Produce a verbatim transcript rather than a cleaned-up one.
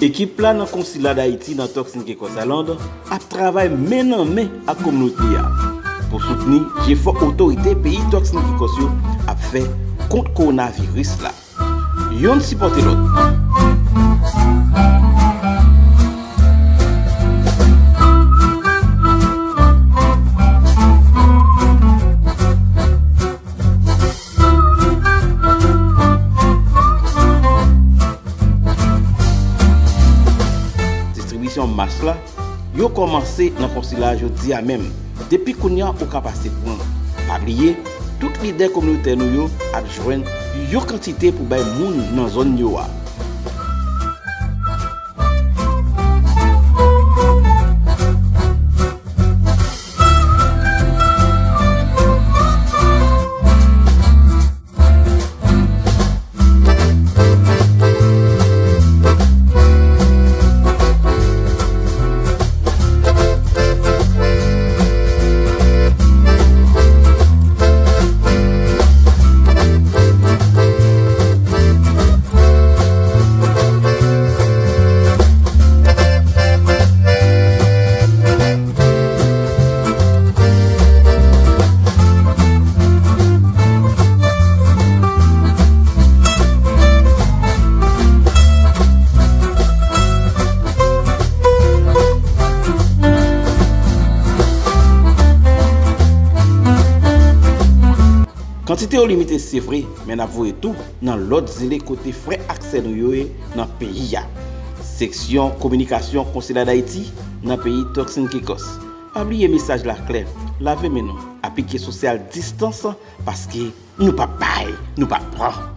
Ekip la nan Konsila Dayiti nan Turks and Caicos Island ap travay men nan men ak kominote a pou soutni jefò otorite peyi Turks and Caicos yo ap fè kont kowonaviris la. Youn sipòte lòt. Distribisyon mas la, yo kòmanse nan Konsila jodi a menm. Depi kounye a, ou ka pase pran. Pa bliye, tout lidè kominotè nou yo ap jwenn yon kantite pou bay moun nan zòn yo a. Kantite yo limite, se vre, men n ap voye tou nan lòt zile kote frè ak sè nou yo ye nan peyi a. Seksyon kominikasyon Konsila Dayiti nan peyi Turks and Caicos. Pa bliye mesaj la klè, lave men nou, aplike sosyal distans, paske nou p ap bay, nou p ap pran.